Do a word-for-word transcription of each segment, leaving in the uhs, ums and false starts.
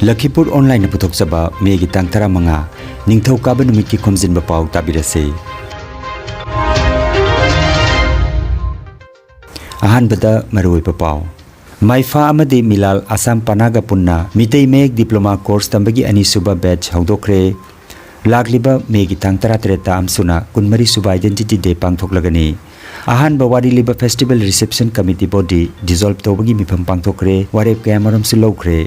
ꯂꯈꯤꯄꯨꯔ ꯑꯣꯟꯂꯥꯏꯟꯅ ꯄꯨꯊꯣꯛꯆꯕ ꯃꯦꯒꯤ ꯇꯥꯡ ꯇꯔꯥꯃꯉꯥ, ꯅꯤꯡꯊꯧꯀꯥꯕ ꯅꯨꯃꯤꯠꯀꯤ ꯈꯣꯝꯖꯤꯟꯕ ꯄꯥꯎ ꯇꯥꯕꯤꯔꯁꯤ꯫ ꯑꯍꯥꯟꯕꯗ ꯃꯔꯨꯑꯣꯏꯕ ꯄꯥꯎ꯫ ꯃꯥꯏꯐꯥ ꯑꯃꯗꯤ ꯃꯤꯂꯥꯜ ꯑꯁꯥꯝ ꯄꯅꯥꯒ ꯄꯨꯟꯅ ꯃꯤꯇꯩ ꯃꯌꯦꯛ diploma course ꯇꯝꯕꯒꯤ ꯑꯅꯤꯁꯨꯕ batch ꯍꯧꯗꯣꯛꯈ꯭ꯔꯦ꯫ ꯂꯥꯛꯂꯤꯕ ꯃꯦꯒꯤ ꯇꯥꯡ ꯇꯔꯥꯇꯔꯦꯠꯇ ꯑꯃꯁꯨꯅ ꯀꯨꯟꯃꯔꯤ ꯁꯨꯕ Identity Day ꯄꯥꯡꯊꯣꯛꯂꯒꯅꯤ꯫ ꯑꯍꯥꯟꯕ ꯋꯥꯔꯤ ꯂꯤꯕ festival reception committee body dissolve ꯇꯧꯕꯒꯤ ꯃꯤꯐꯝ ꯄꯥꯡꯊꯣꯛꯈ꯭ꯔꯦ, ꯋꯥꯔꯦꯞ ꯀꯌꯥꯃꯔꯨꯝꯁꯨ ꯂꯧꯈ꯭ꯔꯦ꯫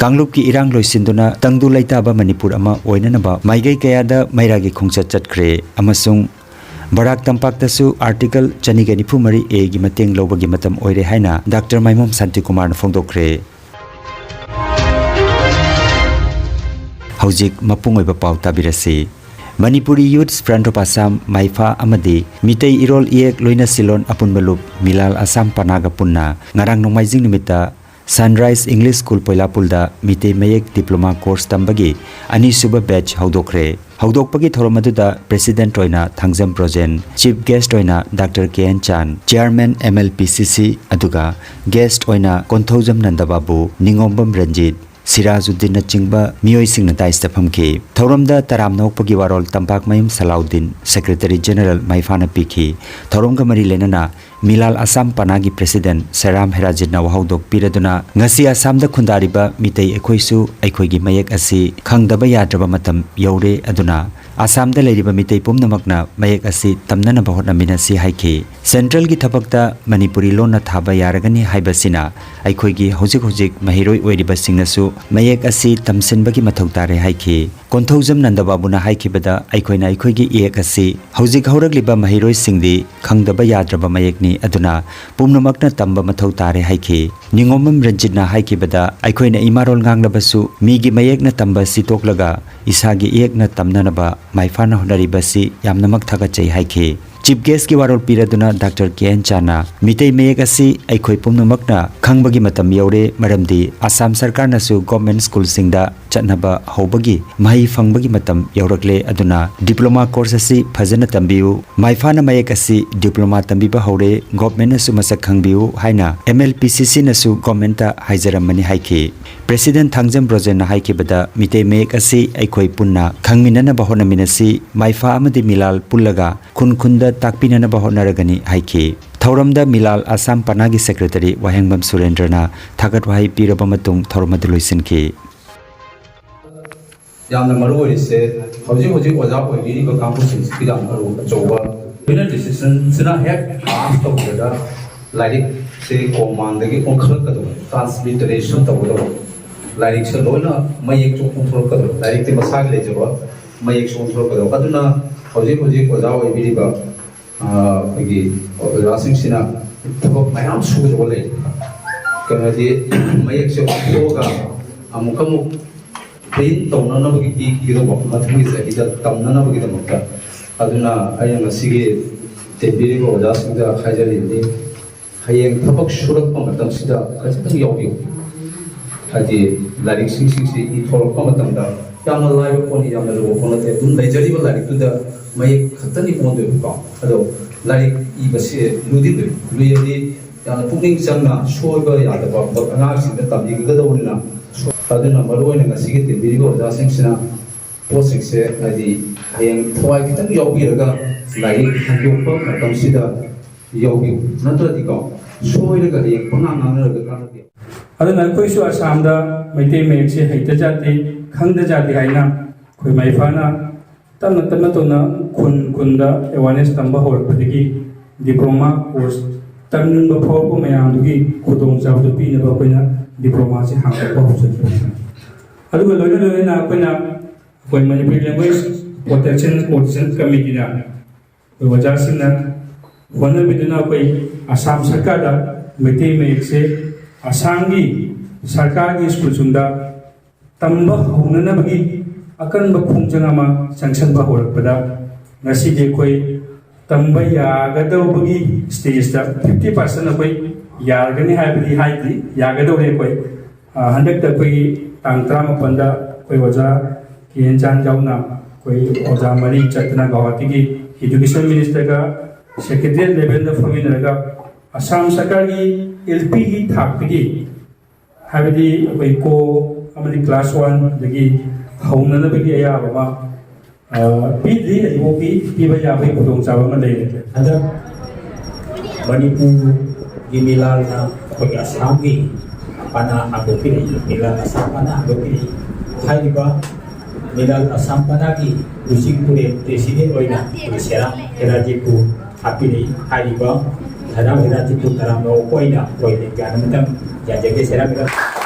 ꯀꯥꯡꯂꯨꯞꯀꯤ ꯏꯔꯥꯡ ꯂꯣꯏꯁꯤꯟꯗꯨꯅ ꯇꯪꯗꯨ ꯂꯩꯇꯥꯕ ꯃꯅꯤꯄꯨꯔ ꯑꯃ ꯑꯣꯏꯅꯅꯕ ꯃꯥꯏꯀꯩ ꯀꯌꯥꯗ ꯃꯩꯔꯥꯒꯤ ꯈꯣꯡꯆꯠ ꯆꯠꯈ꯭ꯔꯦ ꯑꯃꯁꯨꯡ ꯕꯔꯥꯛ ꯇꯝꯄꯥꯛꯇꯁꯨ Article ꯆꯅꯤꯒ ꯅꯤꯐꯨ ꯃꯔꯤ A ꯒꯤ ꯃꯇꯦꯡ ꯂꯧꯕꯒꯤ ꯃꯇꯝ ꯑꯣꯏꯔꯦ ꯍꯥꯏꯅ ꯗꯥꯛꯇꯔ ꯃꯥꯏꯃꯣꯝ ꯁꯥꯟꯇꯤꯀꯨꯃꯥꯔꯅ ꯐꯣꯡꯗꯣꯛꯈ꯭ꯔꯦ꯫ ꯍꯧꯖꯤꯛ ꯃꯄꯨꯡ ꯑꯣꯏꯕ ꯄꯥꯎ ꯇꯥꯕꯤꯔꯁꯤ꯫ Manipuri Youth Front of Assam, ꯃꯥꯏꯐꯥ ꯑꯃꯗꯤ ꯃꯤꯇꯩ ꯏꯔꯣꯜ ꯏꯌꯦꯛ ꯂꯣꯏꯅ ꯁꯤꯂꯣꯟ ꯑꯄꯨꯟꯕ ꯂꯨꯞ ꯃꯤꯂꯥꯜ ꯑꯁꯥꯝ ꯄꯅꯥꯒ ꯄꯨꯟꯅ ꯉꯔꯥꯡ ꯅꯣꯡꯃꯥꯏꯖꯤꯡ ꯅꯨꯃꯤꯠꯇ Sunrise English School ꯄꯣꯏꯂꯥꯄꯨꯜꯗ ꯃꯤꯇꯩ ꯃꯌꯦꯛ diploma course ꯇꯝꯕꯒꯤ ꯑꯅꯤꯁꯨꯕ batch ꯍꯧꯗꯣꯛꯈ꯭ꯔꯦ꯫ ꯍꯧꯗꯣꯛꯄꯒꯤ ꯊꯧꯔꯝ ꯑꯗꯨꯗ president ꯑꯣꯏꯅ ꯊꯥꯡꯖꯝ ꯕ꯭ꯔꯣꯖꯦꯟ, chief guest ꯑꯣꯏꯅ doctor K N Chan, chairman M L P C C, ꯑꯗꯨꯒ guest ꯑꯣꯏꯅ ꯀꯣꯟꯊꯧꯖꯝ ꯅꯟꯗꯕꯥꯕꯨ, ꯅꯤꯉꯣꯝꯕꯝ ꯔꯟꯖꯤꯠ, ꯁꯤꯔꯥꯖꯨꯗꯤꯟꯅꯆꯤꯡꯕ ꯃꯤꯑꯣꯏꯁꯤꯡꯅ dais ꯇ ꯐꯝꯈꯤ꯫ ꯊꯧꯔꯝꯗ ꯇꯔꯥꯝꯅ ꯑꯣꯛꯄꯒꯤ ꯋꯥꯔꯣꯜ ꯇꯝꯄꯥꯛꯃꯌꯨꯝ ꯁꯂꯥꯎꯗꯤꯟ, Secretary General ꯃꯥꯏꯐꯥꯅ ꯄꯤꯈꯤ꯫ ꯊꯧꯔꯝꯒ ꯃꯔꯤ ꯂꯩꯅꯅ ꯃꯤꯂꯥꯜ ꯑꯁꯥꯝ ꯄꯅꯥꯒꯤ president ꯁꯦꯔꯥꯝ ꯍꯦꯔꯥꯖꯤꯠꯅ ꯋꯥꯍꯧꯗꯣꯛ ꯄꯤꯔꯗꯨꯅ, ꯉꯁꯤ ꯑꯁꯥꯝꯗ ꯈꯨꯟꯗꯥꯔꯤꯕ ꯃꯤꯇꯩ ꯑꯩꯈꯣꯏꯁꯨ ꯑꯩꯈꯣꯏꯒꯤ ꯃꯌꯦꯛ ꯑꯁꯤ ꯈꯪꯗꯕ ꯌꯥꯗ꯭ꯔꯕ ꯃꯇꯝ ꯌꯧꯔꯦ, ꯑꯗꯨꯅ ꯑꯁꯥꯝꯗ ꯂꯩꯔꯤꯕ ꯃꯤꯇꯩ ꯄꯨꯝꯅꯃꯛꯅ ꯃꯌꯦꯛ ꯑꯁꯤ ꯇꯝꯅꯅꯕ ꯍꯣꯠꯅꯃꯤꯟꯅꯁꯤ ꯍꯥꯏꯈꯤ꯫ Central ꯒꯤ ꯊꯕꯛꯇ ꯃꯅꯤꯄꯨꯔꯤ ꯂꯣꯟꯅ ꯊꯥꯕ ꯌꯥꯔꯒꯅꯤ ꯍꯥꯏꯕꯁꯤꯅ ꯑꯩꯈꯣꯏꯒꯤ ꯍꯧꯖꯤꯛ ꯍꯧꯖꯤꯛ ꯃꯍꯩꯔꯣꯏ ꯑꯣꯏꯔꯤꯕꯁꯤꯡꯅꯁꯨ ꯃꯌꯦꯛ ꯑꯁꯤ ꯇꯝꯁꯤꯟꯕꯒꯤ ꯃꯊꯧ ꯇꯥꯔꯦ ꯍꯥꯏꯈꯤ꯫ ꯀꯣꯟꯊꯧꯖꯝ ꯅꯟꯗꯕꯥꯕꯨꯅ ꯍꯥꯏꯈꯤꯕꯗ, ꯑꯩꯈꯣꯏꯅ ꯑꯩꯈꯣꯏꯒꯤ ꯏꯌꯦꯛ ꯑꯁꯤ ꯍꯧꯖꯤꯛ ꯍꯧꯔꯛꯂꯤꯕ ꯃꯍꯩꯔꯣꯏꯁꯤꯡꯗꯤ ꯈꯪꯗꯕ ꯌꯥꯗ꯭ꯔꯕ ꯃꯌꯦꯛꯅꯤ, ꯑꯗꯨꯅ ꯄꯨꯝꯅꯃꯛꯅ ꯇꯝꯕ ꯃꯊꯧ ꯇꯥꯔꯦ ꯍꯥꯏꯈꯤ꯫ ꯅꯤꯉꯣꯝꯕꯝ ꯔꯟꯖꯤꯠꯅ ꯍꯥꯏꯈꯤꯕꯗ, ꯑꯩꯈꯣꯏꯅ ꯏꯃꯥꯔꯣꯜ ꯉꯥꯡꯂꯕꯁꯨ ꯃꯤꯒꯤ ꯃꯌꯦꯛꯅ ꯇꯝꯕ ꯑꯁꯤ ꯇꯣꯛꯂꯒ ꯏꯁꯥꯒꯤ ꯏꯌꯦꯛꯅ ꯇꯝꯅꯅꯕ ꯃꯥꯏꯐꯥꯅ ꯍꯣꯠꯅꯔꯤꯕꯁꯤ ꯌꯥꯝꯅꯃꯛ ꯊꯥꯒꯠꯆꯩ ꯍꯥꯏꯈꯤ꯫ ꯆꯤꯐ ꯒꯦꯁꯀꯤ ꯋꯥꯔꯣꯜ ꯄꯤꯔꯗꯨꯅ ꯗꯥꯛꯇꯔ ꯀꯦ ꯑꯦꯟ ꯆꯥꯅ ꯃꯤꯇꯩ ꯃꯌꯦꯛ ꯑꯁꯤ ꯑꯩꯈꯣꯏ ꯄꯨꯝꯅꯃꯛꯅ ꯈꯪꯕꯒꯤ ꯃꯇꯝ ꯌꯧꯔꯦ, ꯃꯔꯝꯗꯤ ꯑꯁꯥꯝ ꯁꯔꯀꯥꯔꯅꯁꯨ ꯒꯣꯔꯃꯦꯟ ꯁ꯭ꯀꯨꯜꯁꯤꯡꯗ ꯆꯠꯅꯕ ꯍꯧꯕꯒꯤ ꯃꯍꯩ ꯐꯪꯕꯒꯤ ꯃꯇꯝ ꯌꯧꯔꯛꯂꯦ, ꯑꯗꯨꯅ ꯗꯤꯄ꯭ꯂꯣꯃꯥ ꯀꯣꯔꯁ ꯑꯁꯤ ꯐꯖꯅ ꯇꯝꯕꯤꯌꯨ, ꯃꯥꯏꯐꯥꯅ ꯃꯌꯦꯛ ꯑꯁꯤ ꯗꯤꯄ꯭ꯂꯣꯃꯥ ꯇꯝꯕꯤꯕ ꯍꯧꯔꯦ, ꯒꯣꯔꯃꯦꯟꯅꯁꯨ ꯃꯁꯛ ꯈꯪꯕꯤꯌꯨ ꯍꯥꯏꯅ ꯑꯦꯝ ꯑꯦꯜ ꯄꯤ ꯁꯤ ꯁꯤꯅꯁꯨ ꯒꯣꯔꯃꯦꯟꯇ ꯍꯥꯏꯖꯔꯝꯃꯅꯤ ꯍꯥꯏꯈꯤ꯫ ꯄ꯭ꯔꯦꯁꯤꯗꯦꯟ ꯊꯥꯡꯖꯝ ꯕ꯭ꯔꯣꯖꯦꯟꯅ ꯍꯥꯏꯈꯤꯕꯗ, ꯃꯤꯇꯩ ꯃꯌꯦꯛ ꯑꯁꯤ ꯑꯩꯈꯣꯏ ꯄꯨꯟꯅ ꯈꯪꯃꯤꯟꯅꯅꯕ ꯍꯣꯠꯅꯃꯤꯟꯅꯁꯤ, ꯃꯥꯏꯐꯥ ꯑꯃꯗꯤ ꯃꯤꯂꯥꯜ ꯄꯨꯜꯂꯒ ꯈꯨꯟ ꯈꯨꯟꯗ ꯇꯥꯛꯄꯤꯅꯅꯕ ꯍꯣꯠꯅꯔꯒꯅꯤ ꯍꯥꯏꯈꯤ꯫ ꯊꯧꯔꯝꯗ ꯃꯤꯂꯥꯜ ꯑꯁꯥꯝ ꯄꯅꯥꯒꯤ ꯁꯦꯀ꯭ꯔꯦꯇꯔꯤ ꯋꯥꯍꯦꯡꯕꯝ ꯁꯨꯔꯦꯟꯗ꯭ꯔꯅ ꯊꯥꯒꯠ ꯋꯥꯍꯩ ꯄꯤꯔꯕ ꯃꯇꯨꯡ ꯊꯧꯔꯝ ꯑꯗꯨ ꯂꯣꯏꯁꯤꯟꯈꯤ꯫ ꯌꯥꯝꯅ ꯃꯔꯨ ꯑꯣꯏꯔꯤꯁꯦ ꯍꯧꯖꯤꯛ ꯍꯧꯖꯤꯛ ꯑꯣꯖꯥ ꯑꯣꯏꯕꯤꯔꯤꯕ ꯀꯥꯡꯕꯨꯁꯤꯡꯁꯤꯒꯤ ꯌꯥꯝ ꯃꯔꯨ ꯑꯆꯧꯕ ꯂꯣꯏꯅ ꯗꯤꯁꯤꯖꯟꯁꯤꯅ ꯍꯦꯛ ꯄꯥꯁ ꯇꯧꯕꯗ ꯂꯥꯏꯔꯤꯛꯁꯦ ꯀꯣꯃꯥꯟꯗꯒꯤ ꯑꯣꯟꯈꯠꯂꯛꯀꯗꯕ, ꯇ꯭ꯔꯥꯟꯁꯂꯤꯇꯔꯦꯁꯟ ꯇꯧꯒꯗꯕ, ꯂꯥꯏꯔꯤꯛꯁꯦ ꯂꯣꯏꯅ ꯃꯌꯦꯛꯁꯨ ꯑꯣꯟꯊꯣꯔꯛꯀꯗꯕ, ꯂꯥꯏꯔꯤꯛꯇꯤ ꯃꯁꯥꯒꯤ ꯂꯩꯖꯕ ꯃꯌꯦꯛꯁꯨ ꯑꯣꯟꯊꯣꯔꯛꯀꯗꯕ꯫ ꯑꯗꯨꯅ ꯍꯧꯖꯤꯛ ꯍꯧꯖꯤꯛ ꯑꯣꯖꯥ ꯑꯣꯏꯕꯤꯔꯤꯕ ꯑꯩꯈꯣꯏꯒꯤ ꯑꯣꯖꯥꯁꯤꯡꯁꯤꯅ ꯊꯕꯛ ꯃꯌꯥꯝ ꯁꯨꯒꯗꯕ ꯂꯩ꯫ ꯀꯩꯅꯣꯗꯤ ꯃꯌꯦꯛꯁꯦ ꯑꯣꯟꯊꯣꯛꯑꯒ ꯑꯃꯨꯛꯀ ꯑꯃꯨꯛ ꯄ꯭ꯔꯤꯟ ꯇꯧꯅꯅꯕꯒꯤ ꯄꯤꯒꯗꯧꯕ ꯃꯊꯪꯒꯤ ꯆꯍꯤꯗ ꯇꯝꯅꯅꯕꯒꯤꯗꯃꯛꯇ꯫ ꯑꯗꯨꯅ ꯑꯩꯅ ꯉꯁꯤꯒꯤ ꯇꯦꯟꯕꯤꯔꯤꯕ ꯑꯣꯖꯥꯁꯤꯡꯗ ꯍꯥꯏꯖꯔꯤꯕꯅꯤ, ꯍꯌꯦꯡ ꯊꯕꯛ ꯁꯨꯔꯛꯄ ꯃꯇꯝꯁꯤꯗ ꯈꯖꯤꯛꯇꯪ ꯌꯥꯎꯕꯤꯌꯨ꯫ ꯍꯥꯏꯗꯤ ꯂꯥꯏꯔꯤꯛꯁꯤꯡꯁꯤꯡꯁꯤ ꯏꯊꯣꯔꯛꯄ ꯃꯇꯝꯗ ꯌꯥꯝꯅ ꯂꯥꯏꯕ ꯄꯣꯠꯅꯤ, ꯌꯥꯝꯅ ꯂꯨꯕ ꯄꯣꯠ ꯅꯠꯇꯦ꯫ ꯑꯗꯨꯝ ꯂꯩꯖꯔꯤꯕ ꯂꯥꯏꯔꯤꯛꯇꯨꯗ ꯃꯌꯦꯛ ꯈꯛꯇꯅꯤ ꯑꯣꯟꯗꯣꯏꯕꯀꯣ꯫ ꯑꯗꯣ ꯂꯥꯏꯔꯤꯛ ꯏꯕꯁꯤ ꯂꯨꯗꯤ ꯂꯨꯏ, ꯂꯨꯏ ꯍꯥꯏꯗꯤ ꯌꯥꯝꯅ ꯄꯨꯛꯅꯤꯡ ꯆꯪꯅ ꯁꯣꯏꯕ ꯌꯥꯗꯕ ꯄꯣꯠ ꯑꯉꯥꯡꯁꯤꯡꯗ ꯇꯝꯕꯤꯒꯗꯧꯕꯅꯤꯅ꯫ ꯑꯗꯨꯅ ꯃꯔꯨꯑꯣꯏꯅ ꯉꯁꯤꯒꯤ ꯇꯦꯟꯕꯤꯔꯤꯕ ꯑꯣꯖꯥꯁꯤꯡꯁꯤꯅ ꯄꯣꯠꯁꯤꯡꯁꯦ ꯍꯥꯏꯗꯤ ꯍꯌꯦꯡ ꯊꯋꯥꯏ ꯈꯤꯇꯪ ꯌꯥꯎꯕꯤꯔꯒ ꯂꯥꯏꯔꯤꯛ ꯍꯟꯗꯣꯛꯄ ꯃꯇꯝꯁꯤꯗ ꯌꯥꯎꯕꯤꯌꯨ꯫ ꯅꯠꯇ꯭ꯔꯗꯤꯀꯣ, ꯁꯣꯏꯔꯒ ꯍꯌꯦꯡ ꯄꯉꯥꯡ ꯉꯥꯡꯅꯔꯒ ꯀꯥꯟꯅꯗꯦ꯫ ꯑꯗꯨꯅ ꯑꯩꯈꯣꯏꯁꯨ ꯑꯁꯥꯝꯗ ꯃꯩꯇꯩ ꯃꯌꯦꯛꯁꯦ ꯍꯩꯇ ꯖꯥꯠꯇꯦ, ꯈꯪꯗ ꯖꯥꯠꯇꯦ ꯍꯥꯏꯅ ꯑꯩꯈꯣꯏ ꯃꯥꯏꯐꯥꯅ ꯇꯞꯅ ꯇꯞꯅ ꯇꯧꯅ ꯈꯨꯟ ꯈꯨꯟꯗ ꯑꯦꯋꯥꯔꯅꯦꯁ ꯇꯝꯕ ꯍꯧꯔꯛꯄꯗꯒꯤ ꯗꯤꯄ꯭ꯂꯣꯃꯥ ꯀꯣꯔꯁ ꯇꯝꯅꯤꯡꯕ ꯐꯥꯎꯔꯛꯄ ꯃꯌꯥꯝꯗꯨꯒꯤ ꯈꯨꯗꯣꯡꯆꯥꯕꯗꯨ ꯄꯤꯅꯕ ꯑꯩꯈꯣꯏꯅ ꯗꯤꯄ꯭ꯂꯣꯃꯥꯁꯦ ꯍꯥꯡꯗꯣꯛꯄ ꯍꯧꯖꯈꯤꯕꯅꯤ꯫ ꯑꯗꯨꯒ ꯂꯣꯏꯅ ꯂꯣꯏꯅꯅ ꯑꯩꯈꯣꯏꯅ ꯑꯩꯈꯣꯏ ꯃꯅꯤꯄꯨꯔꯤ ꯂꯦꯡꯒ꯭ꯋꯦꯖ ꯄ꯭ꯔꯣꯇꯦꯛꯁꯟ ꯀꯣꯑꯣꯔꯗꯤꯅꯦꯁꯟ ꯀꯃꯤꯇꯤꯅ ꯑꯩꯈꯣꯏ ꯑꯣꯖꯥꯁꯤꯡꯅ ꯍꯣꯠꯅꯕꯤꯗꯨꯅ ꯑꯩꯈꯣꯏ ꯑꯁꯥꯝ ꯁꯔꯀꯥꯔꯗ ꯃꯩꯇꯩ ꯃꯌꯦꯛꯁꯦ ꯑꯁꯥꯝꯒꯤ ꯁꯔꯀꯥꯔꯒꯤ ꯁ꯭ꯀꯨꯜꯁꯤꯡꯗ ꯇꯝꯕ ꯍꯧꯅꯅꯕꯒꯤ ꯑꯀꯟꯕ ꯈꯣꯡꯖꯪ ꯑꯃ ꯆꯪꯁꯤꯟꯕ ꯍꯧꯔꯛꯄꯗ ꯉꯁꯤꯗꯤ ꯑꯩꯈꯣꯏ ꯇꯝꯕ ꯌꯥꯒꯗꯧꯕꯒꯤ ꯁ꯭ꯇꯦꯖꯇ ꯐꯤꯐꯇꯤ ꯄꯥꯔꯁꯦꯟ ꯑꯩꯈꯣꯏ ꯌꯥꯔꯒꯅꯤ ꯍꯥꯏꯕꯗꯤ ꯍꯥꯏꯗ꯭ꯔꯤ, ꯌꯥꯒꯗꯧꯔꯦ ꯑꯩꯈꯣꯏ꯫ ꯑ, ꯍꯟꯗꯛꯇ ꯑꯩꯈꯣꯏꯒꯤ ꯇꯥꯡ ꯇꯔꯥꯃꯥꯄꯟꯗ ꯑꯩꯈꯣꯏ ꯑꯣꯖꯥ ꯀꯦ ꯑꯦꯟ ꯆꯥꯟ ꯌꯥꯎꯅ ꯑꯩꯈꯣꯏ ꯑꯣꯖꯥ ꯃꯔꯤ ꯆꯠꯇꯅ ꯒꯧꯍꯥꯇꯤꯒꯤ ꯏꯗꯨꯀꯦꯁꯟ ꯃꯤꯅꯤꯁꯇꯔꯒ ꯁꯦꯀ꯭ꯔꯦꯇꯔꯤꯌꯦꯠ ꯂꯦꯚꯦꯜꯗ ꯐꯝꯃꯤꯟꯅꯔꯒ ꯑꯁꯥꯝ ꯁꯔꯀꯥꯔꯒꯤ ꯑꯦꯜ ꯄꯤꯒꯤ ꯊꯥꯛꯇꯒꯤ, ꯍꯥꯏꯕꯗꯤ ꯑꯩꯈꯣꯏ ꯀꯣ ꯑꯃꯗꯤ ꯀ꯭ꯂꯥꯁ ꯋꯥꯟꯗꯒꯤ ꯍꯧꯅꯅꯕꯒꯤ ꯑꯌꯥꯕ ꯑꯃ, ꯑ, ꯄꯤꯗ꯭ꯔꯤ, ꯍꯧꯖꯤꯛꯐꯥꯎ ꯄꯤ-, ꯄꯤꯕ ꯌꯥꯕꯒꯤ ꯈꯨꯗꯣꯡꯆꯥꯕ ꯑꯃ ꯂꯩꯔꯦ꯫ ꯍꯟꯗꯛ ꯃꯅꯤꯄꯨꯔꯒꯤ ꯃꯤꯂꯥꯜꯅ ꯑꯩꯈꯣꯏꯒꯤ ꯑꯁꯥꯝꯒꯤ ꯄꯅꯥ ꯍꯥꯡꯗꯣꯛꯄꯤꯔꯛꯏ, ꯃꯤꯂꯥꯜ ꯑꯁꯥꯝ ꯄꯅꯥ ꯍꯥꯡꯗꯣꯛꯄꯤꯔꯛꯏ꯫ ꯍꯥꯏꯔꯤꯕ ꯃꯤꯂꯥꯜ ꯑꯁꯥꯝ ꯄꯅꯥꯒꯤ ꯂꯨꯆꯤꯡ ꯄꯨꯔꯦꯜ ꯄ꯭ꯔꯦꯁꯤꯗꯦꯟ ꯑꯣꯏꯅ ꯑꯩꯈꯣꯏꯒꯤ ꯁꯦꯔꯥꯝ ꯍꯦꯔꯥꯖꯤꯠꯄꯨ ꯍꯥꯞꯄꯤꯔꯛꯏ꯫ ꯍꯥꯏꯔꯤꯕ ꯁꯦꯔꯥꯝ ꯍꯦꯔꯥꯖꯤꯠꯄꯨ ꯇꯔꯥꯝꯅ ꯑꯣꯛꯄ ꯑꯣꯏꯅ ꯑꯩꯈꯣꯏ ꯂꯤꯡꯖꯦꯜ ꯑꯃꯇꯪ ꯌꯥꯖꯒꯦ꯫ ꯁꯦꯔꯥꯝ ꯍꯦꯔꯥꯖꯤꯠ꯫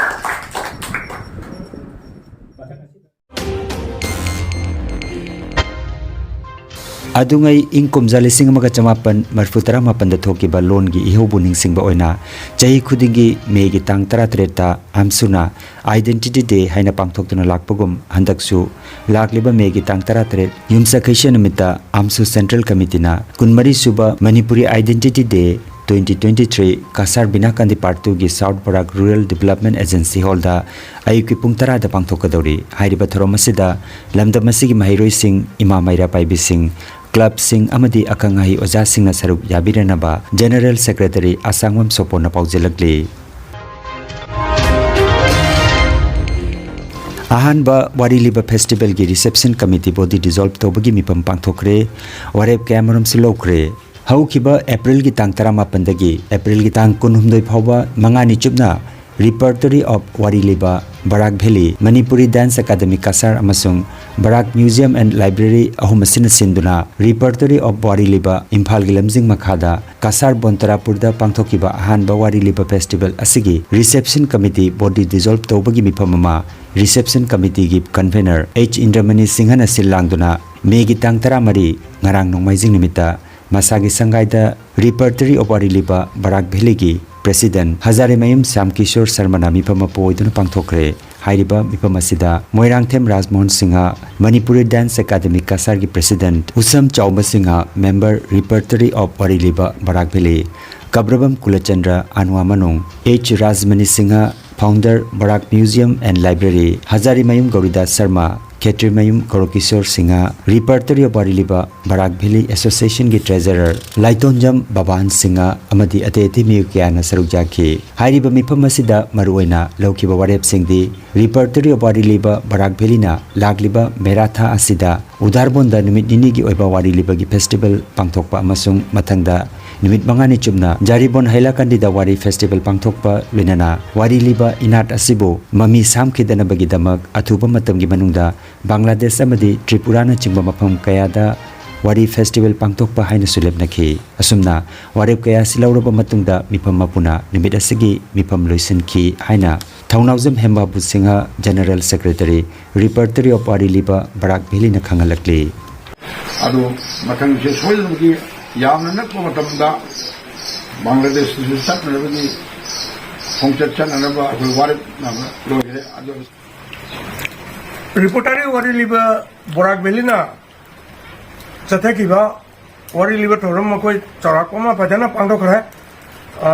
ꯑꯗꯨꯉꯩ ꯏꯪ ꯀꯨꯝꯖꯥ ꯂꯤꯁꯤꯡ ꯑꯃꯒ ꯆꯃꯥꯄꯟ ꯃꯔꯤꯐꯨ ꯇꯔꯥꯃꯥꯄꯟꯗ ꯊꯣꯛꯈꯤꯕ ꯂꯣꯟꯒꯤ ꯏꯍꯧꯕꯨ ꯅꯤꯡꯁꯤꯡꯕ ꯑꯣꯏꯅ ꯆꯍꯤ ꯈꯨꯗꯤꯡꯒꯤ ꯃꯦꯒꯤ ꯇꯥꯡ ꯇꯔꯥꯇꯔꯦꯠꯇ ꯑꯝꯁꯨꯅ Identity Day ꯍꯥꯏꯅ ꯄꯥꯡꯊꯣꯛꯇꯨꯅ ꯂꯥꯛꯄꯒꯨꯝ, ꯍꯟꯗꯛꯁꯨ ꯂꯥꯛꯂꯤꯕ ꯃꯦꯒꯤ ꯇꯥꯡ ꯇꯔꯥꯇꯔꯦꯠ ꯌꯨꯝꯁꯀꯩꯁ ꯅꯨꯃꯤꯠꯇ ꯑꯝꯁꯨ Central Committeeꯅ ꯀꯨꯟꯃꯔꯤ ꯁꯨꯕ Manipuri Identity Day twenty twenty-three Cachar ꯕꯤꯅꯥ ꯀꯥꯟꯗꯤ Part twoꯒꯤ South Barak Rural Development Agency Hallꯗ ꯑꯌꯨꯛꯀꯤ ꯄꯨꯡ ꯇꯔꯥꯗ ꯄꯥꯡꯊꯣꯛꯀꯗꯧꯔꯤ꯫ ꯍꯥꯏꯔꯤꯕ ꯊꯧꯔꯝ ꯑꯁꯤꯗ ꯂꯝꯗꯝ ꯑꯁꯤꯒꯤ ꯃꯍꯩꯔꯣꯏꯁꯤꯡ, ꯏꯃꯥ ꯃꯩꯔꯥ ꯄꯥꯏꯕꯤꯁꯤꯡ, ꯀ꯭ꯂꯕꯁꯤꯡ ꯑꯃꯗꯤ ꯑꯈꯪ ꯑꯍꯩ ꯑꯣꯖꯥꯁꯤꯡꯅ ꯁꯔꯨꯛ ꯌꯥꯕꯤꯔꯅꯕ General Secretary ꯑꯁꯥꯡꯕꯝ ꯁꯣꯄꯣꯟꯅ ꯄꯥꯎꯖꯦꯜꯂꯛꯂꯤ꯫ ꯑꯍꯥꯟꯕ ꯋꯥꯔꯤ ꯂꯤꯕ Festivalꯒꯤ Reception Committee Body Dissolve ꯇꯧꯕꯒꯤ ꯃꯤꯐꯝ ꯄꯥꯡꯊꯣꯛꯈ꯭ꯔꯦ꯫ ꯋꯥꯔꯦꯞ ꯀꯌꯥꯃꯔꯨꯝꯁꯨ ꯂꯧꯈ꯭ꯔꯦ꯫ ꯍꯧꯈꯤꯕ Aprilꯒꯤ ꯇꯥꯡ ꯇꯔꯥꯃꯥꯄꯟꯗꯒꯤ Aprilꯒꯤ ꯇꯥꯡ ꯀꯨꯟꯍꯨꯝꯗꯣꯏ ꯐꯥꯎꯕ ꯃꯉꯥꯅꯤ ꯆꯨꯞꯅ Repertory of ꯋꯥꯔꯤ ꯂꯤꯕ, Barak Valley, Manipuri Dance Academy Cachar ꯑꯃꯁꯨꯡ Barak Museum and Library ꯑꯍꯨꯝ ꯑꯁꯤꯅ ꯁꯤꯟꯗꯨꯅ Repertory of ꯋꯥꯔꯤ ꯂꯤꯕ, ꯏꯝꯐꯥꯜꯒꯤ ꯂꯝꯖꯤꯡ ꯃꯈꯥꯗ ꯀꯁꯥꯔ ꯕꯣꯟꯇꯔꯥꯄꯨꯔꯗ ꯄꯥꯡꯊꯣꯛꯈꯤꯕ ꯑꯍꯥꯟꯕ ꯋꯥꯔꯤ ꯂꯤꯕ Festival ꯑꯁꯤꯒꯤ Reception Committee Body Dissolve ꯇꯧꯕꯒꯤ ꯃꯤꯐꯝ ꯑꯃ Reception Committeeꯒꯤ Convener H ꯏꯟꯗ꯭ꯔꯃꯅꯤ ꯁꯤꯡꯍꯅ ꯁꯤꯜ ꯂꯥꯡꯗꯨꯅ ꯃꯦꯒꯤ ꯇꯥꯡ ꯇꯔꯥꯃꯔꯤ, ꯉꯔꯥꯡ ꯅꯣꯡꯃꯥꯏꯖꯤꯡ ꯅꯨꯃꯤꯠꯇ ꯃꯁꯥꯒꯤ ꯁꯪꯒꯥꯏꯗ Repertory of ꯋꯥꯔꯤ ꯂꯤꯕ ꯕꯔꯥꯛ ꯚꯦꯂꯤꯒꯤ President ꯍꯖꯥꯔꯤꯃꯌꯨꯝ ꯁ꯭ꯌꯥꯝ ꯀꯤꯁꯣꯔ ꯁꯔꯃꯅ ꯃꯤꯐꯝ ꯃꯄꯨ ꯑꯣꯏꯗꯨꯅ ꯄꯥꯡꯊꯣꯛꯈ꯭ꯔꯦ꯫ ꯍꯥꯏꯔꯤꯕ ꯃꯤꯐꯝ ꯑꯁꯤꯗ Moirangthem ꯔꯥꯖꯃꯣꯍꯟ Singh, Manipuri Dance Academy ꯀꯁꯥꯔꯒꯤ President ꯎꯁꯝ ꯆꯥꯎꯕ ꯁꯤꯡꯍ, Member Repertory of ꯋꯥꯔꯤ ꯂꯤꯕ ꯕꯔꯥꯛ ꯚꯦꯂꯤ, ꯀꯕ꯭ꯔꯕꯝ ꯀꯨꯂꯆꯟꯗ꯭ꯔ ꯑꯅꯨꯋꯥ ꯃꯅꯨꯡ, H Rajmani Singh, Founder Barak Museum and Library, ꯍꯖꯥꯔꯤꯃꯌꯨꯝ ꯒꯧꯔꯤꯗꯥꯁ Sharma, Khetrimayum ꯒꯧꯔꯀꯤꯁꯣꯔ Singh, Repertory of ꯋꯥꯔꯤ ꯂꯤꯕ ꯕꯔꯥꯛ Valley Association ꯒꯤ Treasurer ꯂꯥꯏꯇꯣꯟꯖꯝ ꯕꯕꯥꯟ ꯁꯤꯡꯍ ꯑꯃꯗꯤ ꯑꯇꯩ ꯑꯇꯩ ꯃꯤꯑꯣꯏ ꯀꯌꯥꯅ ꯁꯔꯨꯛ ꯌꯥꯈꯤ꯫ ꯍꯥꯏꯔꯤꯕ ꯃꯤꯐꯝ ꯑꯁꯤꯗ ꯃꯔꯨꯑꯣꯏꯅ ꯂꯧꯈꯤꯕ ꯋꯥꯔꯦꯞꯁꯤꯡꯗꯤ, Repertory of ꯋꯥꯔꯤ ꯂꯤꯕ ꯕꯔꯥꯛ Valley ꯅ ꯂꯥꯛꯂꯤꯕ ꯃꯦꯔꯥ ꯊꯥ ꯑꯁꯤꯗ ꯎꯗꯥꯔꯕꯣꯟꯗ ꯅꯨꯃꯤꯠ ꯅꯤꯅꯤꯒꯤ ꯑꯣꯏꯕ ꯋꯥꯔꯤ ꯂꯤꯕꯒꯤ festival ꯄꯥꯡꯊꯣꯛꯄ ꯑꯃꯁꯨꯡ ꯃꯊꯪꯗ ꯅꯨꯃꯤꯠ ꯃꯉꯥꯅꯤ ꯆꯨꯞꯅ ꯖꯥꯔꯤꯕꯣꯟ ꯍꯩꯂꯥꯀꯟꯗꯤꯗ ꯋꯥꯔꯤ festival ꯄꯥꯡꯊꯣꯛꯄ ꯂꯣꯏꯅꯅ ꯋꯥꯔꯤ ꯂꯤꯕ ꯏꯅꯥꯠ ꯑꯁꯤꯕꯨ ꯃꯃꯤ ꯁꯥꯝꯈꯤꯗꯅꯕꯒꯤꯗꯃꯛ ꯑꯊꯨꯕ ꯃꯇꯝꯒꯤ ꯃꯅꯨꯡꯗ ꯕꯪꯒ꯭ꯂꯥꯗꯦꯁ ꯑꯃꯗꯤ ꯇ꯭ꯔꯤꯄꯨꯔꯥꯅꯆꯤꯡꯕ ꯃꯐꯝ ꯀꯌꯥꯗ ꯋꯥꯔꯤ festival ꯄꯥꯡꯊꯣꯛꯄ ꯍꯥꯏꯅꯁꯨ ꯂꯦꯞꯅꯈꯤ꯫ ꯑꯁꯨꯝꯅ ꯋꯥꯔꯦꯞ ꯀꯌꯥ ꯑꯁꯤ ꯂꯧꯔꯕ ꯃꯇꯨꯡꯗ ꯃꯤꯐꯝ ꯃꯄꯨꯅ ꯅꯨꯃꯤꯠ ꯑꯁꯤꯒꯤ ꯃꯤꯐꯝ ꯂꯣꯏꯁꯤꯟꯈꯤ ꯍꯥꯏꯅ ꯊꯧꯅꯥꯎꯖꯝ ꯍꯦꯝꯕꯥꯕꯨ Singh, General Secretary, Repertory of ꯋꯥꯔꯤ ꯂꯤꯕ ꯕꯔꯥꯛ Valley ꯅ ꯈꯪꯍꯜꯂꯛꯂꯤ꯫ ꯑꯗꯣ ꯃꯊꯪꯁꯦ ꯁꯣꯏꯗꯅꯃꯛꯀꯤ ꯌꯥꯝꯅ ꯅꯛꯄ ꯃꯇꯝꯗ ꯕꯪꯒ꯭ꯂꯥꯗꯦꯁꯇꯁꯨ ꯆꯠꯅꯅꯕꯒꯤ ꯈꯣꯡꯆꯠ ꯆꯠꯅꯅꯕ ꯑꯩꯈꯣꯏ ꯋꯥꯔꯦꯞ ꯂꯣꯏꯈ꯭ꯔꯦ꯫ ꯑꯗꯣ Repertory ꯋꯥꯔꯤ ꯂꯤꯕ ꯕꯔꯥꯛ Valley ꯅ ꯆꯠꯊꯈꯤꯕ ꯋꯥꯔꯤ ꯂꯤꯕ ꯊꯧꯔꯝ ꯃꯈꯣꯏ ꯆꯥꯎꯔꯥꯛꯄ ꯑꯃ ꯐꯖꯅ ꯄꯥꯡꯊꯣꯛꯈ꯭ꯔꯦ꯫ ꯑ,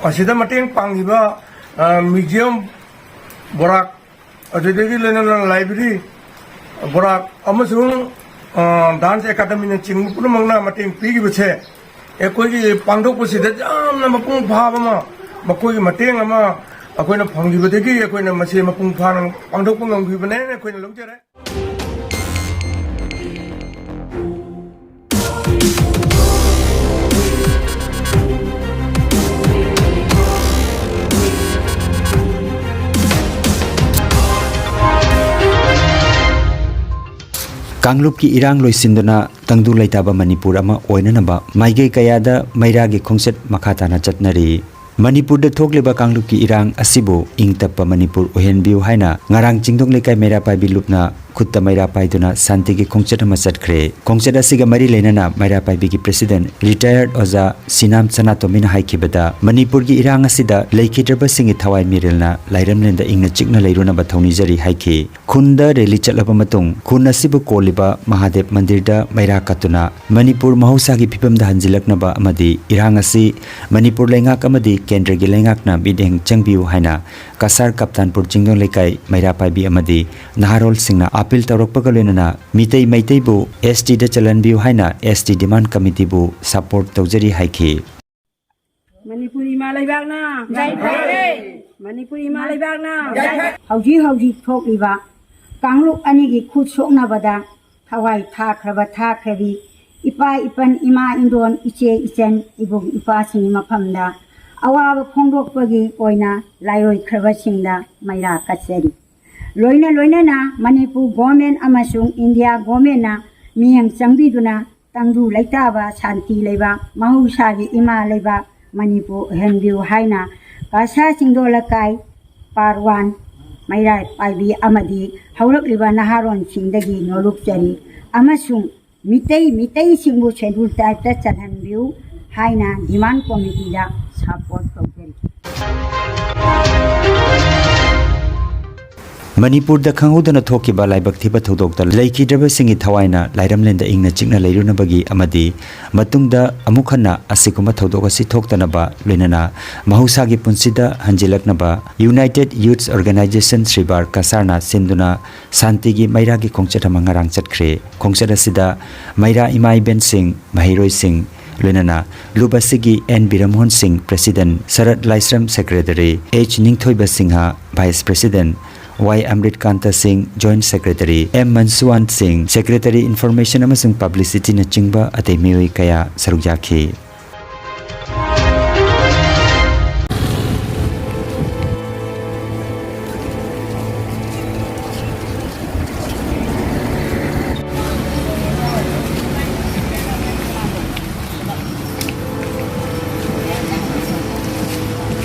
ꯑꯁꯤꯗ ꯃꯇꯦꯡ ꯄꯥꯡꯂꯤꯕ, ꯑ, Museum ꯕꯔꯥꯛ, ꯑꯗꯨꯗꯒꯤ ꯂꯣꯏꯅꯅ Library ꯕꯔꯥꯛ ꯑꯃꯁꯨꯡ, ꯑ, Dance Academy ꯅꯆꯤꯡꯕ ꯄꯨꯝꯅꯃꯛꯅ ꯃꯇꯦꯡ ꯄꯤꯈꯤꯕꯁꯦ ꯑꯩꯈꯣꯏꯒꯤ ꯄꯥꯡꯊꯣꯛꯄꯁꯤꯗ ꯌꯥꯝꯅ ꯃꯄꯨꯡ ꯐꯥꯕ ꯑꯃ, ꯃꯈꯣꯏꯒꯤ ꯃꯇꯦꯡ ꯑꯃ ꯑꯩꯈꯣꯏꯅ ꯐꯪꯈꯤꯕꯗꯒꯤ ꯑꯩꯈꯣꯏꯅ ꯃꯁꯤ ꯃꯄꯨꯡ ꯐꯥꯅ ꯄꯥꯡꯊꯣꯛꯄ ꯉꯝꯈꯤꯕꯅꯦꯅ ꯑꯩꯈꯣꯏꯅ ꯂꯧꯖꯔꯦ꯫ ꯀꯥꯡꯂꯨꯞꯀꯤ ꯏꯔꯥꯡ ꯂꯣꯏꯁꯤꯟꯗꯨꯅ ꯇꯪꯗꯨ ꯂꯩꯇꯥꯕ ꯃꯅꯤꯄꯨꯔ ꯑꯃ ꯑꯣꯏꯅꯅꯕ ꯃꯥꯏꯀꯩ ꯀꯌꯥꯗ ꯃꯩꯔꯥꯒꯤ ꯈꯣꯡꯆꯠ ꯃꯈꯥ ꯇꯥꯅ ꯆꯠꯅꯔꯤ꯫ ꯃꯅꯤꯄꯨꯔꯗ ꯊꯣꯛꯂꯤꯕ ꯀꯥꯡꯂꯨꯞꯀꯤ ꯏꯔꯥꯡ ꯑꯁꯤꯕꯨ ꯏꯪ ꯇꯞꯄ ꯃꯅꯤꯄꯨꯔ ꯑꯣꯏꯍꯟꯕꯤꯌꯨ ꯍꯥꯏꯅ ꯉꯔꯥꯡ ꯆꯤꯡꯗꯣꯡ ꯂꯩꯀꯥꯏ ꯃꯩꯔꯥ ꯄꯥꯏꯕꯤ ꯂꯨꯞꯅ ꯈꯨꯠꯇ ꯃꯩꯔꯥ ꯄꯥꯏꯗꯨꯅ ꯁꯥꯟꯇꯤꯒꯤ ꯈꯣꯡꯆꯠ ꯑꯃ ꯆꯠꯈ꯭ꯔꯦ꯫ ꯈꯣꯡꯆꯠ ꯑꯁꯤꯒ ꯃꯔꯤ ꯂꯩꯅꯅ ꯃꯩꯔꯥ ꯄꯥꯏꯕꯤꯒꯤ president retired ꯑꯣꯖꯥ ꯁꯤꯅꯥꯝ ꯁꯅꯥꯇꯣꯝꯕꯤꯅ ꯍꯥꯏꯈꯤꯕꯗ, ꯃꯅꯤꯄꯨꯔꯒꯤ ꯏꯔꯥꯡ ꯑꯁꯤꯗ ꯂꯩꯈꯤꯗ꯭ꯔꯕꯁꯤꯡꯒꯤ ꯊꯋꯥꯏ ꯃꯤꯔꯦꯜꯅ ꯂꯥꯏꯔꯝꯂꯦꯟꯗ ꯏꯪꯅ ꯆꯤꯛꯅ ꯂꯩꯔꯨꯅꯕ ꯊꯧꯅꯤꯖꯔꯤ ꯍꯥꯏꯈꯤ꯫ ꯈꯨꯟꯗ rally ꯆꯠꯂꯕ ꯃꯇꯨꯡ ꯈꯨꯟ ꯑꯁꯤꯕꯨ ꯀꯣꯜꯂꯤꯕ ꯃꯍꯥꯗꯦꯕ ꯃꯟꯗꯤꯔꯗ ꯃꯩꯔꯥ ꯀꯠꯇꯨꯅ ꯃꯅꯤꯄꯨꯔ ꯃꯍꯧꯁꯥꯒꯤ ꯐꯤꯕꯝꯗ ꯍꯟꯖꯤꯜꯂꯛꯅꯕ ꯑꯃꯗꯤ ꯏꯔꯥꯡ ꯑꯁꯤ ꯃꯅꯤꯄꯨꯔ ꯂꯩꯉꯥꯛ ꯑꯃꯗꯤ ꯀꯦꯟꯗ꯭ꯔꯒꯤ ꯂꯩꯉꯥꯛꯅ ꯃꯤꯠꯌꯦꯡ ꯆꯪꯕꯤꯌꯨ ꯍꯥꯏꯅ ꯀꯁꯥꯔ ꯀꯞꯇꯥꯟꯄꯨꯔ ꯆꯤꯡꯗꯣꯟ ꯂꯩꯀꯥꯏ ꯃꯩꯔꯥ ꯄꯥꯏꯕꯤ ꯑꯃꯗꯤ ꯅꯍꯥꯔꯣꯜꯁꯤꯡꯅ appeal ꯇꯧꯔꯛꯄꯒ ꯂꯣꯏꯅꯅ ꯃꯤꯇꯩ ꯃꯩꯇꯩꯕꯨ STꯗ ꯆꯜꯍꯟꯕꯤꯌꯨ ꯍꯥꯏꯅ ST demand committeeꯕꯨ support ꯇꯧꯖꯔꯤ ꯍꯥꯏꯈꯤ꯫ ꯃꯅꯤꯄꯨꯔ ꯏꯃꯥ ꯂꯩꯕꯥꯛꯅ ꯌꯥꯏꯐꯔꯦ꯫ ꯃꯅꯤꯄꯨꯔ ꯏꯃꯥ ꯂꯩꯕꯥꯛꯅ ꯌꯥꯏꯐꯔꯦ꯫ ꯍꯧꯖꯤꯛ ꯍꯧꯖꯤꯛ ꯊꯣꯛꯂꯤꯕ ꯀꯥꯡꯂꯨꯞ ꯑꯅꯤꯒꯤ ꯈꯨꯠ ꯁꯣꯛꯅꯕꯗ ꯊꯋꯥꯏ ꯊꯥꯈ꯭ꯔꯕ ꯊꯥꯈ꯭ꯔꯕꯤ ꯏꯄꯥ ꯏꯄꯟ ꯏꯃꯥ ꯏꯟꯗꯣꯟ ꯏꯆꯦ ꯏꯆꯟ ꯏꯕꯨꯡ ꯏꯄ꯭ꯋꯥꯁꯤꯡꯒꯤ ꯃꯐꯝꯗ ꯑꯋꯥꯕ ꯐꯣꯡꯗꯣꯛꯄꯒꯤ ꯑꯣꯏꯅ ꯂꯥꯏꯑꯣꯏꯈ꯭ꯔꯕꯁꯤꯡꯗ ꯃꯩꯔꯥ ꯀꯠꯆꯔꯤ꯫ ꯂꯣꯏꯅ ꯂꯣꯏꯅꯅ ꯃꯅꯤꯄꯨꯔ government ꯑꯃꯁꯨꯡ ꯏꯟꯗꯤꯌꯥ governmentꯅ ꯃꯤꯠꯌꯦꯡ ꯆꯪꯕꯤꯗꯨꯅ ꯇꯪꯗꯨ ꯂꯩꯇꯥꯕ ꯁꯥꯟꯇꯤ ꯂꯩꯕꯥꯛ ꯃꯍꯧꯁꯥꯒꯤ ꯏꯃꯥ ꯂꯩꯕꯥꯛ ꯃꯅꯤꯄꯨꯔ ꯑꯣꯏꯍꯟꯕꯤꯌꯨ ꯍꯥꯏꯅ ꯀꯁꯥꯔ ꯆꯤꯡꯗꯣꯟ ꯂꯩꯀꯥꯏ part one ꯃꯩꯔꯥ ꯄꯥꯏꯕꯤ ꯑꯃꯗꯤ ꯍꯧꯔꯛꯂꯤꯕ ꯅꯍꯥꯔꯣꯟꯁꯤꯡꯗꯒꯤ ꯅꯣꯂꯨꯛꯆꯔꯤ ꯑꯃꯁꯨꯡ ꯃꯤꯇꯩ ꯃꯤꯇꯩꯁꯤꯡꯕꯨ schedule tribeꯇ ꯆꯜꯍꯟꯕꯤꯌꯨ ꯍꯥꯏꯅ demand committeeꯗ support ꯇꯧꯖꯔꯤ꯫ ꯃꯅꯤꯄꯨꯔꯗ ꯈꯪꯍꯧꯗꯅ ꯊꯣꯛꯈꯤꯕ ꯂꯥꯏꯕꯛ ꯊꯤꯕ ꯊꯧꯗꯣꯛꯇ ꯂꯩꯈꯤꯗ꯭ꯔꯕꯁꯤꯡꯒꯤ ꯊꯋꯥꯏꯅ ꯂꯥꯏꯔꯝꯂꯦꯟꯗ ꯏꯪꯅ ꯆꯤꯛꯅ ꯂꯩꯔꯨꯅꯕꯒꯤ ꯑꯃꯗꯤ ꯃꯇꯨꯡꯗ ꯑꯃꯨꯛ ꯍꯟꯅ ꯑꯁꯤꯒꯨꯝꯕ ꯊꯧꯗꯣꯛ ꯑꯁꯤ ꯊꯣꯛꯇꯅꯕ ꯂꯣꯏꯅꯅ ꯃꯍꯧꯁꯥꯒꯤ ꯄꯨꯟꯁꯤꯗ ꯍꯟꯖꯤꯜꯂꯛꯅꯕ United Youths Organisation ꯁ꯭ꯔꯤꯕꯥꯔ ꯀꯁꯥꯔꯅ ꯁꯤꯟꯗꯨꯅ ꯁꯥꯟꯇꯤꯒꯤ ꯃꯩꯔꯥꯒꯤ ꯈꯣꯡꯆꯠ ꯑꯃ ꯉꯔꯥꯡ ꯆꯠꯈ꯭ꯔꯦ꯫ ꯈꯣꯡꯆꯠ ꯑꯁꯤꯗ ꯃꯩꯔꯥ ꯏꯃꯥ ꯏꯕꯦꯟꯁꯤꯡ, ꯃꯍꯩꯔꯣꯏꯁꯤꯡ, ꯂꯣꯏꯅꯅ ꯂꯨꯞ ꯑꯁꯤꯒꯤ and Birmohan Singh, president, Sarat Laishram, secretary, H Ningthoiba Singh, vice president, Y Amritkanta Singh, joint secretary, M ꯃꯟꯁꯨꯋꯥꯟ ꯁꯤꯡ, secretary information ꯑꯃꯁꯨꯡ publicityꯅꯆꯤꯡꯕ ꯑꯇꯩ ꯃꯤꯑꯣꯏ ꯀꯌꯥ ꯁꯔꯨꯛ ꯌꯥꯈꯤ꯫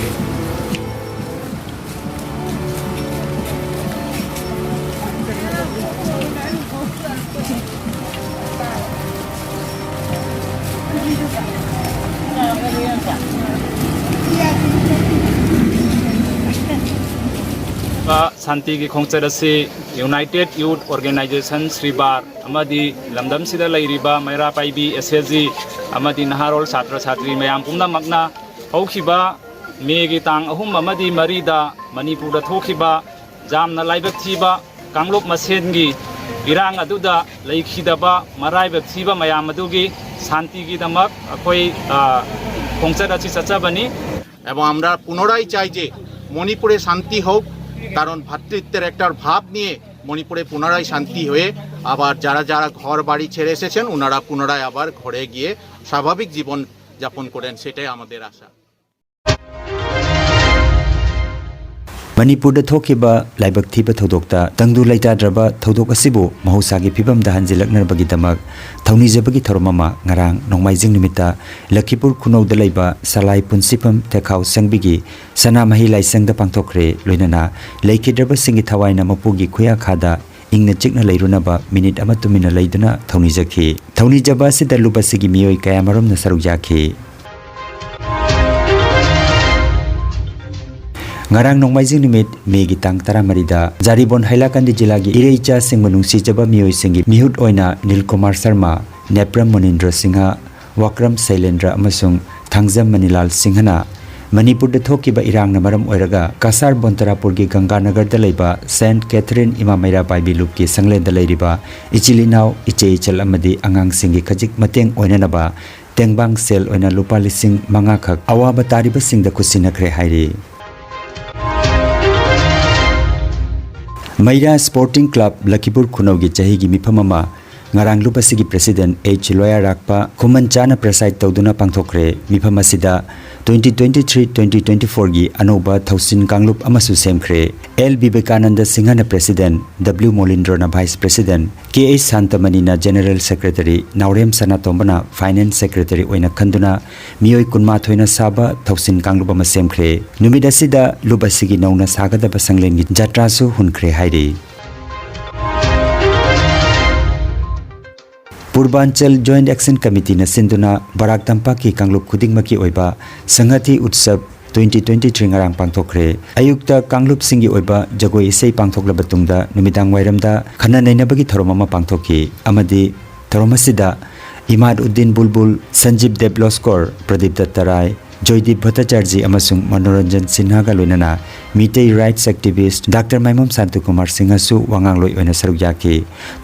ꯁꯥꯟꯇꯤꯒꯤ ꯈꯣꯡꯆꯠ ꯑꯁꯤ United Youth Organization ꯁ꯭ꯔꯤꯕꯥꯔ ꯑꯃꯗꯤ ꯂꯝꯗꯝꯁꯤꯗ ꯂꯩꯔꯤꯕ ꯃꯩꯔꯥ ꯄꯥꯏꯕꯤ, ꯑꯦꯁ ꯑꯦꯁ ꯖꯤ ꯑꯃꯗꯤ ꯅꯍꯥꯔꯣꯜ ꯁꯥꯇ꯭ꯔ ꯁꯥꯇ꯭ꯔꯤ ꯃꯌꯥꯝ ꯄꯨꯝꯅꯃꯛꯅ ꯍꯧꯈꯤꯕ ꯃꯦꯒꯤ ꯇꯥꯡ ꯑꯍꯨꯝ ꯑꯃꯗꯤ ꯃꯔꯤꯗ ꯃꯅꯤꯄꯨꯔꯗ ꯊꯣꯛꯈꯤꯕ ꯌꯥꯝꯅ ꯂꯥꯏꯕꯛ ꯊꯤꯕ ꯀꯥꯡꯂꯨꯞ ꯃꯁꯦꯟꯒꯤ ꯏꯔꯥꯡ ꯑꯗꯨꯗ ꯂꯩꯈꯤꯗꯕ ꯃꯔꯥꯏꯕꯛ ꯊꯤꯕ ꯃꯌꯥꯝ ꯑꯗꯨꯒꯤ ꯁꯥꯟꯇꯤꯒꯤꯗꯃꯛ ꯑꯩꯈꯣꯏ, ꯑ, ꯈꯣꯡꯆꯠ ꯑꯁꯤ ꯆꯠꯆꯕꯅꯤ꯫ এবং আমরা পুনরায় চাই যে মণিপুরে শান্তি হোক, কারণ ভ্রাতৃত্বের একটা ভাব নিয়ে মণিপুরে পুনরায় শান্তি হয়ে আবার যারা যারা ঘর বাড়ি ছেড়ে এসেছেন ওনারা পুনরায় আবার ঘরে গিয়ে স্বাভাবিক জীবন যাপন করেন, সেটাই আমাদের আশা। ꯃꯅꯤꯄꯨꯔꯗ ꯊꯣꯛꯈꯤꯕ ꯂꯥꯏꯕꯛ ꯊꯤꯕ ꯊꯧꯗꯣꯛꯇ ꯇꯪꯗꯨ ꯂꯩꯇꯥꯗ꯭ꯔꯕ ꯊꯧꯗꯣꯛ ꯑꯁꯤꯕꯨ ꯃꯍꯧꯁꯥꯒꯤ ꯐꯤꯕꯝꯗ ꯍꯟꯖꯤꯜꯂꯛꯅꯕꯒꯤꯗꯃꯛ ꯊꯧꯅꯤꯖꯕꯒꯤ ꯊꯧꯔꯝ ꯑꯃ ꯉꯔꯥꯡ ꯅꯣꯡꯃꯥꯏꯖꯤꯡ ꯅꯨꯃꯤꯠꯇ ꯂꯈꯤꯄꯨꯔ ꯈꯨꯅꯧꯗ ꯂꯩꯕ ꯁꯂꯥꯏ ꯄꯨꯟꯁꯤꯐꯝ ꯊꯦꯈꯥꯎ ꯁꯪꯕꯤꯒꯤ ꯁꯅꯥꯃꯍꯤ ꯂꯥꯏꯁꯪꯗ ꯄꯥꯡꯊꯣꯛꯈ꯭ꯔꯦ꯫ ꯂꯣꯏꯅꯅ ꯂꯩꯈꯤꯗ꯭ꯔꯕꯁꯤꯡꯒꯤ ꯊꯋꯥꯏꯅ ꯃꯄꯨꯒꯤ ꯈꯨꯌꯥꯈꯥꯗ ꯏꯪꯅ ꯆꯤꯛꯅ ꯂꯩꯔꯨꯅꯕ ꯃꯤꯅꯤꯠ ꯑꯃ ꯇꯨꯃꯤꯟꯅ ꯂꯩꯗꯨꯅ ꯊꯧꯅꯤꯖꯈꯤ꯫ ꯊꯧꯅꯤꯖꯕ ꯑꯁꯤꯗ ꯂꯨꯞ ꯑꯁꯤꯒꯤ ꯃꯤꯑꯣꯏ ꯀꯌꯥꯃꯔꯨꯝꯅ ꯁꯔꯨꯛ ꯌꯥꯈꯤ꯫ ꯉꯔꯥꯡ ꯅꯣꯡꯃꯥꯏꯖꯤꯡ ꯅꯨꯃꯤꯠ ꯃꯦꯒꯤ ꯇꯥꯡ ꯇꯔꯥꯃꯔꯤꯗ ꯖꯥꯔꯤꯕꯣꯟ ꯍꯥꯏꯂꯥꯀꯟꯗꯤ ꯖꯤꯂꯥꯒꯤ ꯏꯔꯩꯆꯥꯁꯤꯡꯕꯨ ꯅꯨꯡꯁꯤꯖꯕ ꯃꯤꯑꯣꯏꯁꯤꯡꯒꯤ ꯃꯤꯍꯨꯠ ꯑꯣꯏꯅ ꯅꯤꯜꯀꯨꯃꯥꯔ ꯁꯔꯃ, ꯅꯦꯄ꯭ꯔꯝ ꯃꯨꯅꯤꯟꯗ꯭ꯔ ꯁꯤꯡꯍ, ꯋꯥꯀ꯭ꯔꯝ ꯁꯩꯂꯦꯟꯗ꯭ꯔ ꯑꯃꯁꯨꯡ ꯊꯥꯡꯖꯝ ꯃꯅꯤꯂꯥꯜ ꯁꯤꯡꯍꯅ ꯃꯅꯤꯄꯨꯔꯗ ꯊꯣꯛꯈꯤꯕ ꯏꯔꯥꯡꯅ ꯃꯔꯝ ꯑꯣꯏꯔꯒ ꯀꯁꯥꯔ ꯕꯣꯟꯇꯔꯥꯄꯨꯔꯒꯤ ꯒꯪꯒꯥꯅꯒꯔꯗ ꯂꯩꯕ ꯁꯦꯟꯠ ꯀꯦꯊꯔꯤꯟ ꯏꯃꯥ ꯃꯩꯔꯥ ꯄꯥꯏꯕꯤ ꯂꯨꯞꯀꯤ ꯁꯪꯂꯦꯟꯗ ꯂꯩꯔꯤꯕ ꯏꯆꯤꯜ ꯏꯅꯥꯎ, ꯏꯆꯦ ꯏꯆꯜ ꯑꯃꯗꯤ ꯑꯉꯥꯡꯁꯤꯡꯒꯤ ꯈꯖꯤꯛ ꯃꯇꯦꯡ ꯑꯣꯏꯅꯅꯕ ꯇꯦꯡꯕꯥꯡ ꯁꯦꯜ ꯑꯣꯏꯅ ꯂꯨꯄꯥ ꯂꯤꯁꯤꯡ ꯃꯉꯥ ꯈꯛ ꯑꯋꯥꯕ ꯇꯥꯔꯤꯕꯁꯤꯡꯗ ꯈꯨꯠꯁꯤꯟꯅꯈ꯭ꯔꯦ ꯍꯥꯏꯔꯤ꯫ ꯃꯩꯔꯥ ꯁ꯭ꯄꯣꯔꯇꯤꯡ ꯀ꯭ꯂꯕ ꯂꯈꯤꯄꯨꯔ ꯈꯨꯅꯧꯒꯤ ꯆꯍꯤꯒꯤ ꯃꯤꯐꯝ ꯑꯃ ꯉꯔꯥꯡ ꯂꯨꯞ ꯑꯁꯤꯒꯤ ꯄ꯭ꯔꯦꯁꯤꯗꯦꯟꯠ ꯑꯩꯆ ꯂꯣꯌꯥꯔꯥꯛꯄ ꯈꯨꯃꯟ ꯆꯥꯅ ꯄ꯭ꯔꯦꯁꯥꯏꯗ ꯇꯧꯗꯨꯅ ꯄꯥꯡꯊꯣꯛꯈ꯭ꯔꯦ꯫ ꯃꯤꯐꯝ ꯑꯁꯤꯗ twenty twenty-three twenty twenty-four ꯒꯤ ꯑꯅꯧꯕ ꯊꯧꯁꯤꯟ ꯀꯥꯡꯂꯨꯞ ꯑꯃꯁꯨ ꯁꯦꯝꯈ꯭ꯔꯦ꯫ ꯑꯦꯜ ꯕꯤꯕꯦꯀꯥꯅꯟꯗ ꯁꯤꯡꯍꯅ ꯄ꯭ꯔꯦꯁꯤꯗꯦꯟꯠ, ꯗꯕ꯭ꯂꯤꯎ ꯃꯣꯂꯤꯟꯗ꯭ꯔꯣꯅ ꯚꯥꯏꯁ ꯄ꯭ꯔꯦꯁꯤꯗꯦꯟꯠ, ꯀꯦ ꯑꯩꯆ ꯁꯥꯟꯇꯃꯅꯤꯅ ꯖꯦꯅꯔꯦꯜ ꯁꯦꯀ꯭ꯔꯦꯇꯔꯤ, ꯅꯥꯎꯔꯦꯝ ꯁꯅꯥꯇꯣꯝꯕꯅ ꯐꯥꯏꯅꯥꯟꯁ ꯁꯦꯀ꯭ꯔꯦꯇꯔꯤ ꯑꯣꯏꯅ ꯈꯟꯗꯨꯅ ꯃꯤꯑꯣꯏ ꯀꯨꯟꯃꯥꯊꯣꯏꯅ ꯁꯥꯕ ꯊꯧꯁꯤꯟ ꯀꯥꯡꯂꯨꯞ ꯑꯃ ꯁꯦꯝꯈ꯭ꯔꯦ꯫ ꯅꯨꯃꯤꯠ ꯑꯁꯤꯗ ꯂꯨꯞ ꯑꯁꯤꯒꯤ ꯅꯧꯅ ꯁꯥꯒꯗꯕ ꯁꯪꯂꯦꯟꯒꯤ ꯖꯇ꯭ꯔꯥꯁꯨ ꯍꯨꯟꯈ꯭ꯔꯦ ꯍꯥꯏꯔꯤ꯫ ꯄꯨꯔꯕꯥꯟꯆꯜ ꯖꯣꯏꯟꯠ ꯑꯦꯛꯁꯟ ꯀꯃꯤꯇꯤꯅ ꯁꯤꯟꯗꯨꯅ ꯕꯔꯥꯛ ꯇꯝꯄꯥꯛꯀꯤ ꯀꯥꯡꯂꯨꯞ ꯈꯨꯗꯤꯡꯃꯛꯀꯤ ꯑꯣꯏꯕ ꯁꯪꯍꯇꯤ ꯎꯠꯁꯕ twenty twenty three ꯉꯔꯥꯡ ꯄꯥꯡꯊꯣꯛꯈ꯭ꯔꯦ꯫ ꯑꯌꯨꯛꯇ ꯀꯥꯡꯂꯨꯞꯁꯤꯡꯒꯤ ꯑꯣꯏꯕ ꯖꯒꯣꯏ ꯏꯁꯩ ꯄꯥꯡꯊꯣꯛꯂꯕ ꯇꯨꯡꯗ ꯅꯨꯃꯤꯗꯥꯡ ꯋꯥꯏꯔꯝꯗ ꯈꯟꯅ ꯅꯩꯅꯕꯒꯤ ꯊꯧꯔꯝ ꯑꯃ ꯄꯥꯡꯊꯣꯛꯈꯤ ꯑꯃꯗꯤ ꯊꯧꯔꯝ ꯑꯁꯤꯗ ꯏꯃꯥꯗ ꯎꯗꯤꯟ ꯕꯨꯜꯕꯨꯜ, ꯁꯟꯖꯤꯞ ꯗꯦꯕ ꯂꯣꯁꯀꯣꯔ, ꯄ꯭ꯔꯗꯤꯞ ꯗꯠꯇ ꯔꯥꯏ, ꯖꯣꯏꯗꯤꯞ ꯚꯠꯇꯆꯥꯔꯖꯤ ꯑꯃꯁꯨꯡ ꯃꯅꯣꯔꯟꯖꯟ ꯁꯤꯟꯍꯥꯒ ꯂꯣꯏꯅꯅ ꯃꯤꯇꯩ ꯔꯥꯏꯠꯁ ꯑꯦꯛꯇꯤꯚꯤꯁ꯭ꯠ ꯗꯥꯛꯇꯔ ꯃꯥꯏꯃꯣꯝ ꯁꯥꯟꯇꯤꯀꯨꯃꯥꯔ ꯁꯤꯡꯍꯁꯨ ꯋꯥꯉꯥꯡꯂꯣꯏ ꯑꯣꯏꯅ ꯁꯔꯨꯛ ꯌꯥꯈꯤ꯫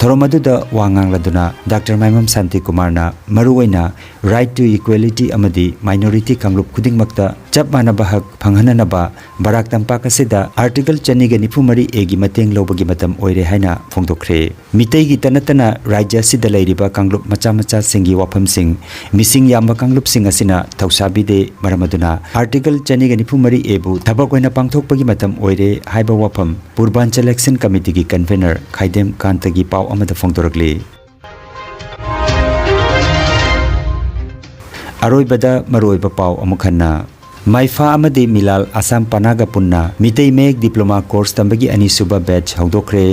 ꯊꯧꯔꯝ ꯑꯗꯨꯗ ꯋꯥ ꯉꯥꯡꯂꯗꯨꯅ ꯗꯥꯛꯇꯔ ꯃꯥꯏꯃꯣꯝ ꯁꯥꯟꯇꯤꯀꯨꯃꯥꯔꯅ ꯃꯔꯨꯑꯣꯏꯅ right to equality ꯑꯃꯗꯤ minority ꯀꯥꯡꯂꯨꯞ ꯈꯨꯗꯤꯡꯃꯛꯇ ꯆꯞ ꯃꯥꯟꯅꯕ ꯍꯛ ꯐꯪꯍꯟꯅꯅꯕ ꯕꯔꯥꯛ ꯇꯝꯄꯥꯛ ꯑꯁꯤꯗ Article ꯆꯅꯤꯒ ꯅꯤꯐꯨ ꯃꯔꯤ A ꯒꯤ ꯃꯇꯦꯡ ꯂꯧꯕꯒꯤ ꯃꯇꯝ ꯑꯣꯏꯔꯦ ꯍꯥꯏꯅ ꯐꯣꯡꯗꯣꯛꯈ꯭ꯔꯦ꯫ ꯃꯤꯇꯩꯒꯤꯇ ꯅꯠꯇꯅ ꯔꯥꯖ꯭ꯌ ꯑꯁꯤꯗ ꯂꯩꯔꯤꯕ ꯀꯥꯡꯂꯨꯞ ꯃꯆꯥ ꯃꯆꯥꯁꯤꯡꯒꯤ ꯋꯥꯐꯝꯁꯤꯡ ꯃꯤꯁꯤꯡ ꯌꯥꯝꯕ ꯀꯥꯡꯂꯨꯞꯁꯤꯡ ꯑꯁꯤꯅ ꯊꯧꯁꯥꯕꯤꯗꯦ꯫ ꯃꯔꯝ ꯑꯗꯨꯅ Article ꯆꯅꯤꯒ ꯅꯤꯐꯨ ꯃꯔꯤ A ꯕꯨ ꯊꯕꯛ ꯑꯣꯏꯅ ꯄꯥꯡꯊꯣꯛꯄꯒꯤ ꯃꯇꯝ ꯑꯣꯏꯔꯦ ꯍꯥꯏꯕ ꯋꯥꯐꯝ ꯄꯨꯔꯕꯥꯟꯆꯜ ꯑꯦꯛꯁꯟ ꯀꯃꯤꯇꯤꯒꯤ convener ꯈꯥꯏꯗꯦꯝ ꯀꯥꯟꯇꯒꯤ ꯄꯥꯎ ꯑꯃꯗ ꯐꯣꯡꯗꯣꯔꯛꯂꯤ꯫ ꯑꯔꯣꯏꯕꯗ ꯃꯔꯨꯑꯣꯏꯕ ꯄꯥꯎ ꯑꯃꯨꯛ ꯍꯟꯅ꯫ ꯃꯥꯏꯐꯥ ꯑꯃꯗꯤ ꯃꯤꯂꯥꯜ ꯑꯁꯥꯝ ꯄꯅꯥꯒ ꯄꯨꯟꯅ ꯃꯤꯇꯩ ꯃꯌꯦꯛ diploma course ꯇꯝꯕꯒꯤ ꯑꯅꯤꯁꯨꯕ batch ꯍꯧꯗꯣꯛꯈ꯭ꯔꯦ꯫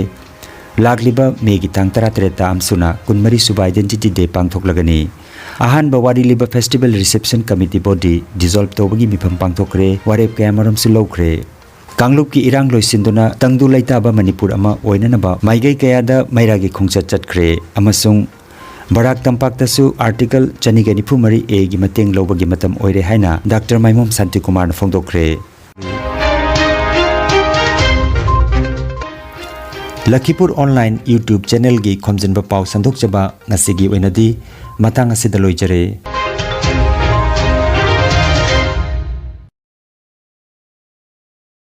ꯂꯥꯛꯂꯤꯕ ꯃꯦꯒꯤ ꯇꯥꯡ ꯇꯔꯥꯇꯔꯦꯠꯇ ꯑꯃꯁꯨꯅ ꯀꯨꯟꯃꯔꯤ ꯁꯨꯕ Identity Day ꯄꯥꯡꯊꯣꯛꯂꯒꯅꯤ꯫ ꯑꯍꯥꯟꯕ ꯋꯥꯔꯤ ꯂꯤꯕ festival reception committee body dissolve ꯇꯧꯕꯒꯤ ꯃꯤꯐꯝ ꯄꯥꯡꯊꯣꯛꯈ꯭ꯔꯦ꯫ ꯋꯥꯔꯦꯞ ꯀꯌꯥꯃꯔꯨꯝꯁꯨ ꯂꯧꯈ꯭ꯔꯦ꯫ ꯀꯥꯡꯂꯨꯞꯀꯤ ꯏꯔꯥꯡ ꯂꯣꯏꯁꯤꯟꯗꯨꯅ ꯇꯪꯗꯨ ꯂꯩꯇꯥꯕ ꯃꯅꯤꯄꯨꯔ ꯑꯃ ꯑꯣꯏꯅꯅꯕ ꯃꯥꯏꯀꯩ ꯀꯌꯥꯗ ꯃꯩꯔꯥꯒꯤ ꯈꯣꯡꯆꯠ ꯆꯠꯈ꯭ꯔꯦ ꯑꯃꯁꯨꯡ ꯕꯔꯥꯛ ꯇꯝꯄꯥꯛꯇꯁꯨ Article ꯆꯅꯤꯒ ꯅꯤꯐꯨ ꯃꯔꯤ A ꯒꯤ ꯃꯇꯦꯡ ꯂꯧꯕꯒꯤ ꯃꯇꯝ ꯑꯣꯏꯔꯦ ꯍꯥꯏꯅ ꯗꯥꯛꯇꯔ ꯃꯥꯏꯃꯣꯝ ꯁꯥꯟꯇꯤꯀꯨꯃꯥꯔꯅ ꯐꯣꯡꯗꯣꯛꯈ꯭ꯔꯦ꯫ ꯂꯈꯤꯄꯨꯔ online YouTube channel ꯒꯤ ꯈꯣꯝꯖꯤꯟꯕ ꯄꯥꯎ ꯁꯟꯗꯣꯛꯆꯕ ꯉꯁꯤꯒꯤ ꯑꯣꯏꯅꯗꯤ ꯃꯇꯥꯡ ꯑꯁꯤꯗ ꯂꯣꯏꯖꯔꯦ꯫